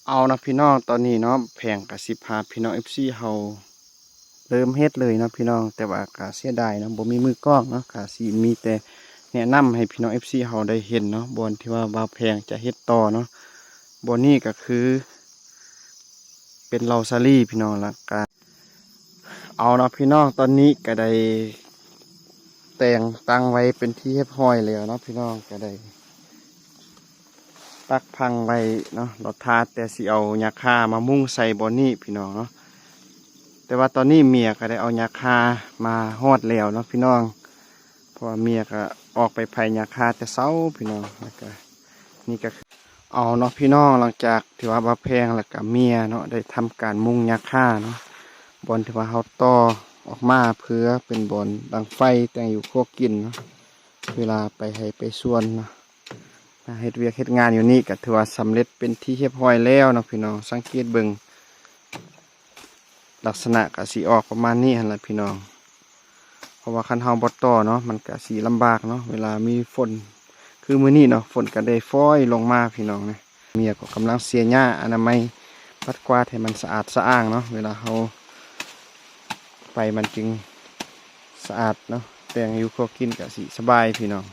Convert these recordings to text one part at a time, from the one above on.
ເອົາເນາະພີ່ນ້ອງ ຕອນນີ້ເນາະ ແພງກະຊິພາພີ່ນ້ອງເອັຟຊີເຮົາເລີ່ມເຮັດເລີຍເນາະພີ່ນ້ອງ. ແຕ່ວ່າກະເສຍດາຍເນາະ ບໍ່ມີມືກ້ອງເນາະ ກະຊິມີແຕ່ແນະນຳໃຫ້ພີ່ນ້ອງເອັຟຊີເຮົາໄດ້ເຫັນເນາະ ບ່ອນທີ່ວ່າບ່າວແພງຈະເຮັດຕໍ່ເນາະ. ບ່ອນນີ້ກະຄືເປັນເລົາສາລີພີ່ນ້ອງ ລະກະ ເອົາເນາະພີ່ນ້ອງ ຕອນນີ້ກະໄດ້ແຕ່ງຕັ້ງໄວ້ເປັນທີ່ຮຽບຮ້ອຍແລ້ວເນາະພີ່ນ້ອງ ກະໄດ້ປັກພັງໄວ້ເນາະ ລໍຖ້າແຕ່ຊິເອົາຫຍ້າຄາມາມຸງໃສ່ບ່ອນນີ້ພີ່ນ້ອງເນາະ. ແຕ່ວ່າຕອນນີ້ເມຍກະໄດ້ເອົາຫຍ້າຄາມາຮອດແລ້ວເນາະພີ່ນ້ອງ ເພາະວ່າເມຍກະອອກໄປໄຜຫຍ້າຄາແຕ່ເຊົ້າພີ່ນ້ອງ. ລະກະນີ້ກະຄື ເອົາເນາະພີ່ນ້ອງ ຫຼັງຈາກທີ່ວ່າບ່າວແພງ ລະກະເມຍເນາະ ໄດ້ທຳການມຸງຫຍ້າຄາເນາະ ບ່ອນທີ່ວ່າເຮົາຕໍ່ອອກມາເພື່ອເປັນບ່ອນດັງໄຟ ແຕ່ງຢູ່ຄົວກິນເນາະ ເວລາໄປໄຮ່ໄປສວນເນາະ. ເຮັດວຽກເຮັດງານຢູ່ນີ້ກະຖືວ່າສຳເລັດເປັນທີ່ຮຽບຮ້ອຍແລ້ວເນາະພີ່ນ້ອງ. ສັງເກດເບິ່ງ ລັກສະນະກະຊິອອກປະມານນີ້ຫັ້ນລະພີ່ນ້ອງ ເພາະວ່າຄັນເຮົາບໍ່ຕໍ່ເນາະ ມັນກະຊິລຳບາກເນາະ ເວລາມີຝົນ ຄືມື້ນີ້ເນາະ ຝົນກະໄດ້ຝອຍລົງມາພີ່ນ້ອງນະ. ເມຍກໍກຳລັງເສຍຫຍ້າອະນາໄມ ປັດກວາດໃຫ້ມັນສະອາດສະອ້າງເນາະ ເວລາເຮົາໄປມັນຈຶ່ງສະອາດເນາະ ແຕ່ງຢູ່ຄົວກິນກະຊິສະບາຍພີ່ນ້ອງ.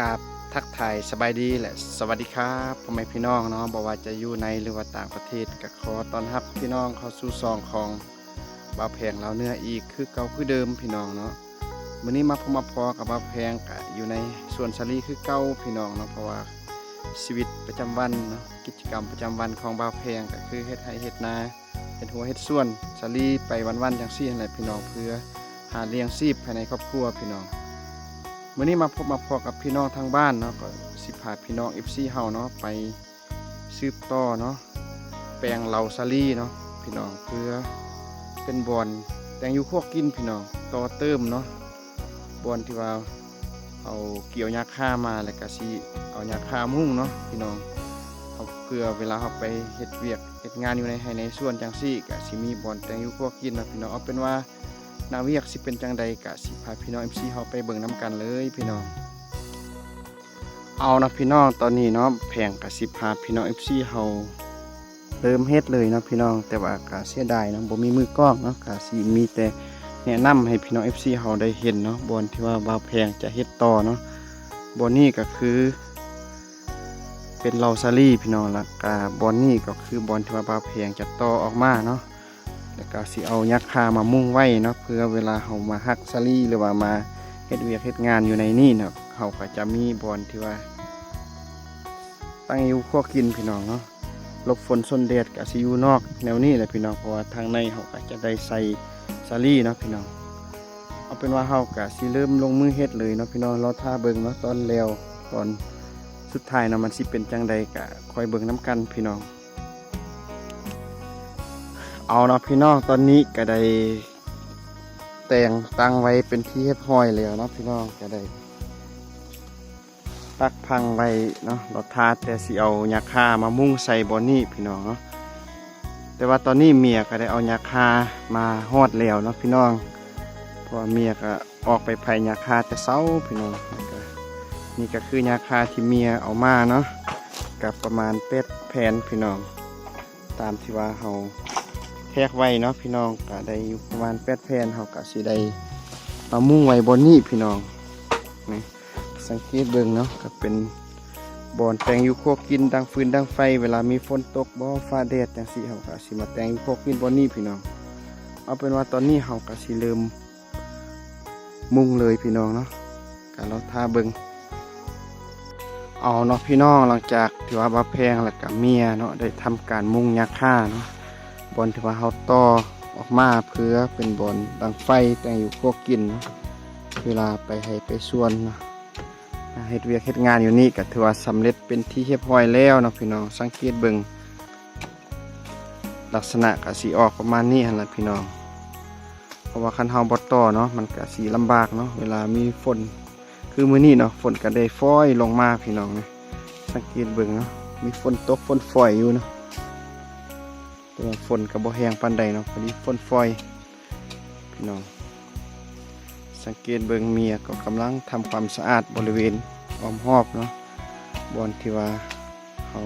ກາບທັກທາຍສະບາຍດີ ແລະ ສະຫວັດດີຄັບ ພໍ່ແມ່ພີ່ນ້ອງເນາະ ບໍ່ວ່າຈະຢູ່ໃນ ຫຼືວ່າຕ່າງປະເທດ ກະຂໍຕ້ອນຮັບພີ່ນ້ອງເຂົ້າສູ່ຊ່ອງຂອງບ່າວແພງລາວເໜືອອີກຄືເກົ່າຄືເດີມພີ່ນ້ອງເນາະ. ມື້ນີ້ມາພົບມາພໍ້ກັບບ່າວແພງ ກະຢູ່ໃນສວນສາລີຄືເກົ່າພີ່ນ້ອງເນາະ ເພາະວ່າຊີວິດປະຈຳວັນເນາະ ກິດຈະກຳປະຈຳວັນຂອງບ່າວແພງ ກະຄືເຮັດໄຮ່ເຮັດນາ ເຮັດຮົ້ວເຮັດສວນສາລີໄປວັນໆ ຈັ່ງຊີ້ຫັ້ນແຫຼະພີ່ນ້ອງ ເພື່ອຫາລ້ຽງຊີບພາຍໃນຄອບຄົວພີ່ນ້ອງ. ມື້ນີ້ມາພົບມາພໍ້ກັບພີ່ນ້ອງທາງບ້ານເນາະ ກໍຊິພາພີ່ນ້ອງເອັຟຊີເຮົາເນາະ ໄປສືບຕໍ່ເນາະ ແປງເລົາສາລີເນາະພີ່ນ້ອງ ເພື່ອເປັນບ່ອນແຕ່ງຢູ່ຄົວກິນພີ່ນ້ອງ ຕໍ່ເຕີມເນາະ ບ່ອນທີ່ວ່າ ເຮົາກ່ຽວຫຍ້າຄາມາ ແລ້ວກະຊິເອົາຫຍ້າຄາມຸງເນາະພີ່ນ້ອງ ເຮົາ ເພື່ອເວລາເຮົາໄປເຮັດວຽກເຮັດງານຢູ່ໃນໄຮ່ໃນສວນຈັ່ງຊີ້ ກະຊິມີບ່ອນແຕ່ງຢູ່ຄົວກິນເນາະພີ່ນ້ອງ. ເອົາເປັນວ່າໜ້າວຽກຊິເປັນຈັ່ງໃດ ກະຊິພາພີ່ນ້ອງເອັຟຊີເຮົາໄປເບິ່ງນຳກັນເລີຍພີ່ນ້ອງ. ເອົາເນາະພີ່ນ້ອງ ຕອນນີ້ເນາະ ແພງກະຊິພາພີ່ນ້ອງເອັຟຊີເຮົາ ເລີ່ມເຮັດເລີຍເນາະພີ່ນ້ອງ ແຕ່ວ່າກະເສຍດາຍເນາະ ບໍ່ມີມືກ້ອງເນາະ ກະຊິມີແຕ່ແນະນຳໃຫ້ພີ່ນ້ອງເອັຟຊີເຮົາໄດ້ເຫັນເນາະ ບ່ອນທີ່ວ່າບ່າວແພງຈະເຮັດຕໍ່ເນາະ. ບ່ອນນີ້ກະຄືເປັນເລົາສາລີພີ່ນ້ອງ ລະກະບ່ອນນີ້ກໍຄືບ່ອນທີ່ວ່າບ່າວແພງຈະຕໍ່ອອກມາເນາະ ລະກະຊິເອົາຫຍ້າຄາມາມຸງໄວ້ເນາະ ເພື່ອເວລາເຮົາມາຫັກສາລີ ຫຼືວ່າມາເຮັດວຽກເຮັດງານຢູ່ໃນນີ້ເນາະ ເຮົາກະຈະມີບ່ອນທີ່ວ່າ ຕັ້ງຢູ່ຄົວກິນພີ່ນ້ອງເນາະ ຫຼົບຝົນຊົນແດດກະຊິຢູ່ນອກແນວນີ້ແຫຼະພີ່ນ້ອງ ເພາະວ່າທາງໃນເຮົາກະຈະໄດ້ໃສ່ສາລີເນາະພີ່ນ້ອງ. ເອົາເປັນວ່າເຮົາກະຊິເລີ່ມລົງມືເຮັດເລີຍເນາະພີ່ນ້ອງ ລໍຖ້າເບິ່ງເນາະ ຕອນແລ້ວຕອນສຸດທ້າຍເນາະ ມັນຊິເປັນຈັ່ງໃດກະຄອຍເບິ່ງນຳກັນພີ່ນ້ອງ. ເອົາເນາະພີ່ນ້ອງ ຕອນນີ້ກະໄດ້ແຕ່ງຕັ້ງໄວ້ເປັນທີ່ຮຽບຮ້ອຍແລ້ວເນາະພີ່ນ້ອງ ກະໄດ້ ປັກພັງໄວ້ເນາະ ລໍຖ້າແຕ່ຊິເອົາຫຍ້າຄາມາມຸງໃສ່ບ່ອນນີ້ພີ່ນ້ອງເນາະ. ແຕ່ວ່າຕອນນີ້ເມຍກະໄດ້ເອົາຫຍ້າຄາມາຮອດແລ້ວເນາະພີ່ນ້ອງ ເພາະວ່າເມຍກະອອກໄປໄຜຫຍ້າຄາແຕ່ເຊົ້າພີ່ນ້ອງ. ແລ້ວກະນີ້ກະຄືຫຍ້າຄາທີ່ເມຍເອົາມາເນາະ ກະປະມານແປດແຜ່ນພີ່ນ້ອງ ຕາມທີ່ວ່າເຮົາແທກໄວ້ເນາະພີ່ນ້ອງ ກະໄດ້ຢູ່ປະມານແປດແຜ່ນ ເຮົາກະຊິໄດ້ມາມຸງໄວ້ບ່ອນນີ້ພີ່ນ້ອງ. ນີ້ ສັງເກດເບິ່ງເນາະ ກໍເປັນບ່ອນແຕ່ງຢູ່ຄົວກິນ ດັງຟືນດັງໄຟ ເວລາມີຝົນຕົກບໍ່ ຟ້າແດດຈັ່ງຊີ້ ເຮົາກໍຊິມາແຕ່ງຢູ່ຄົວກິນບ່ອນນີ້ພີ່ນ້ອງ. ເອົາເປັນວ່າຕອນນີ້ເຮົາກໍຊິເລີ່ມມຸງເລີຍພີ່ນ້ອງເນາະ ກໍລໍຖ້າເບິ່ງ. ເອົາເນາະພີ່ນ້ອງ ຫຼັງຈາກທີ່ວ່າບ່າວແພງ ແລ້ວກໍເມຍເນາະ ໄດ້ທຳການມຸງຫຍ້າຄາເນາະ ບ່ອນທີ່ວ່າເຮົາຕໍ່ອອກມາເພື່ອເປັນບ່ອນດັງໄຟ ແຕ່ງຢູ່ຄົວກິນເນາະ ເວລາໄປໄຮ່ໄປສວນເນາະ ເຮັດວຽກເຮັດງານຢູ່ນີ້ກໍຖືວ່າສຳເລັດເປັນທີ່ຮຽບຮ້ອຍແລ້ວເນາະພີ່ນ້ອງ. ສັງເກດເບິ່ງ ລັກສະນະກໍຊິອອກປະມານນີ້ຫັ້ນລະພີ່ນ້ອງ ເພາະວ່າຄັນເຮົາບໍ່ຕໍ່ເນາະ ມັນກໍຊິລຳບາກເນາະ ເວລາມີຝົນ ຄືມື້ນີ້ເນາະ ຝົນກໍໄດ້ຝອຍລົງມາພີ່ນ້ອງ. ສັງເກດເບິ່ງເນາະ ມີຝົນຕົກຝົນຝອຍຢູ່ເນາະ ແຕ່ວ່າຝົນກໍບໍ່ແຮງປານໃດເນາະ ພໍດີຝົນຝອຍພີ່ນ້ອງ. ສັງເກດເບິ່ງເມຍກໍກຳລັງທຳຄວາມສະອາດບໍລິເວນອ້ອມຮອບເນາະ ບ່ອນທີ່ວ່າເຮົາ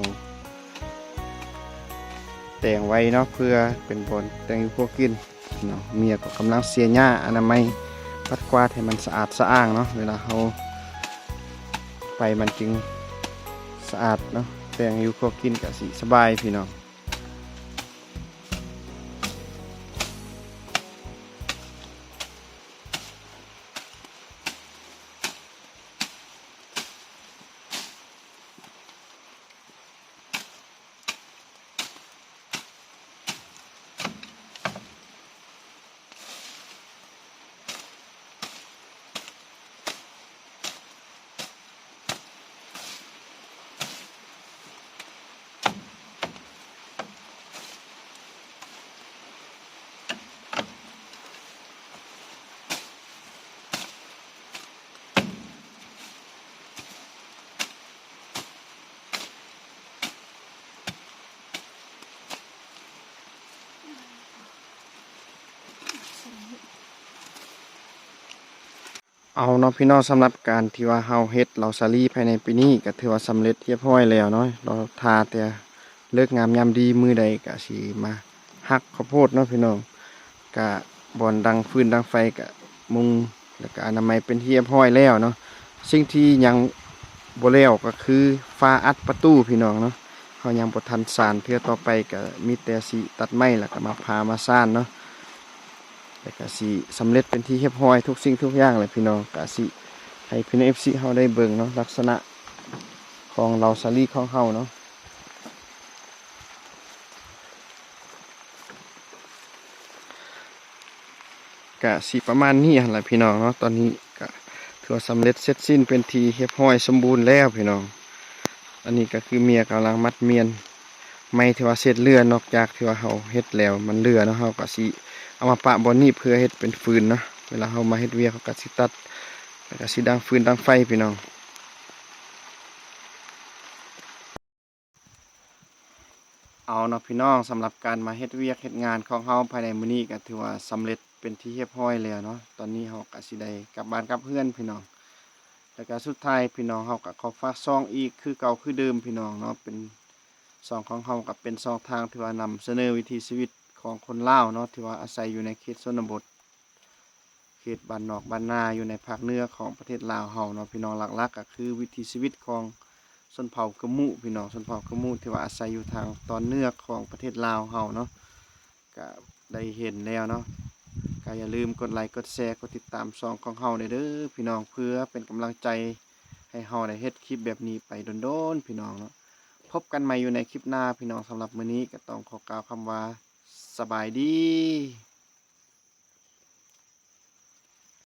ແຕ່ງໄວ້ເນາະ ເພື່ອເປັນບ່ອນແຕ່ງຢູ່ຄົວກິນເນາະ. ເມຍກໍກຳລັງເສຍຫຍ້າອະນາໄມ ປັດກວາດໃຫ້ມັນສະອາດສະອ້າງເນາະ ເວລາເຮົາໄປມັນຈຶ່ງສະອາດເນາະ ແຕ່ງຢູ່ຄົວກິນກໍຊິສະບາຍພີ່ນ້ອງ. ເອົາເນາະພີ່ນ້ອງ ສຳລັບການທີ່ວ່າເຮົາເຮັດເລົາສາລີພາຍໃນປີນີ້ ກໍຖືວ່າສຳເລັດຮຽບຮ້ອຍແລ້ວເນາະ. ລໍຖ້າແຕ່ເລີກງາມຍາມດີ ມື້ໃດກໍຊິມາຫັກເຂົ້າໂພດເນາະພີ່ນ້ອງ. ກະບ່ອນດັງຟືນດັງໄຟກະມຸງ ແລ້ວກະອະນາໄມເປັນທີ່ຮຽບຮ້ອຍແລ້ວເນາະ. ສິ່ງທີ່ຍັງບໍ່ແລ້ວກໍຄືຝາອັດປະຕູພີ່ນ້ອງເນາະ. ເຮົາຍັງບໍ່ທັນສານເທື່ອ, ຕໍ່ໄປກະມີແຕ່ຊິຕັດໄມ້ ແລ້ວກະມາຜ່າມາສານເນາະ. ແລ້ວກະຊິສຳເລັດເປັນທີ່ຮຽບຮ້ອຍທຸກສິ່ງທຸກຢ່າງແຫຼະພີ່ນ້ອງ. ກະຊິໃຫ້ພີ່ນ້ອງເອັຟຊີເຮົາໄດ້ເບິ່ງເນາະ ລັກສະນະຂອງເລົາສາລີຂອງເຮົາເນາະ. ກະຊິປະມານນີ້ຫັ້ນລະພີ່ນ້ອງເນາະ. ຕອນນີ້ກະຖືວ່າສຳເລັດເສັດສິ້ນເປັນທີ່ຮຽບຮ້ອຍສົມບູນແລ້ວພີ່ນ້ອງ. ອັນນີ້ກະຄືເມຍກຳລັງມັດມ້ຽນໄມ້ທີ່ວ່າເສດເຫຼືອ, ນອກຈາກທີ່ວ່າເຮົາເຮັດແລ້ວມັນເຫຼືອເນາະ, ເຮົາກະຊິເອົາມາປະບ່ອນນີ້ເພື່ອເຮັດເປັນຟືນເນາະ. ເວລາເຮົາມາເຮັດວຽກເຮົາກະຊິຕັດ ແລ້ວກະຊິດັງຟືນດັງໄຟພີ່ນ້ອງ. ເອົາເນາະພີ່ນ້ອງ, ສຳລັບການມາເຮັດວຽກເຮັດງານຂອງເຮົາພາຍໃນມື້ນີ້ກໍຖືວ່າສຳເລັດເປັນທີ່ຮຽບຮ້ອຍແລ້ວເນາະ. ຕອນນີ້ເຮົາກໍຊິໄດ້ກັບບ້ານກັບເຮືອນພີ່ນ້ອງ. ແລ້ວກໍສຸດທ້າຍພີ່ນ້ອງ ເຮົາກໍຂໍຝາກຊ່ອງອີກຄືເກົ່າຄືເດີມພີ່ນ້ອງເນາະ. ເປັນ ຊ່ອງຂອງເຮົາກໍເປັນຊ່ອງທາງທີ່ວ່ານຳສະເໜີວິຖີຊີວິດຂອງຄົນລາວເນາະ ທີ່ວ່າອາໄສຢູ່ໃນເຂດຊົນນະບົດ ເຂດບ້ານນອກບ້ານນາ ຢູ່ໃນພາກເໜືອຂອງປະເທດລາວເຮົາເນາະພີ່ນ້ອງ. ຫຼັກໆກໍຄືວິຖີຊີວິດຂອງຊົນເຜົ່າກຶມມຸພີ່ນ້ອງ, ຊົນເຜົ່າກຶມມຸທີ່ວ່າອາໄສຢູ່ທາງຕອນເໜືອຂອງປະເທດລາວເຮົາເນາະ. ກະໄດ້ເຫັນແລ້ວເນາະ, ກະຢ່າລືມກົດໄລ ກົດແຊ ກົດຕິດຕາມຊ່ອງຂອງເຮົາແດ່ເດີພີ່ນ້ອງ ເພື່ອເປັນກຳລັງໃຈໃຫ້ເຮົາໄດ້ເຮັດຄລິບແບບນີ້ໄປດົນໆ ພີ່ນ້ອງເນາະ. ພົບກັນໃໝ່ຢູ່ໃນຄລິບໜ້າພີ່ນ້ອງ. ສຳລັບມື້ນີ້ກໍຕ້ອງຂໍກ່າວຄຳວ່າ ສະບາຍດີ.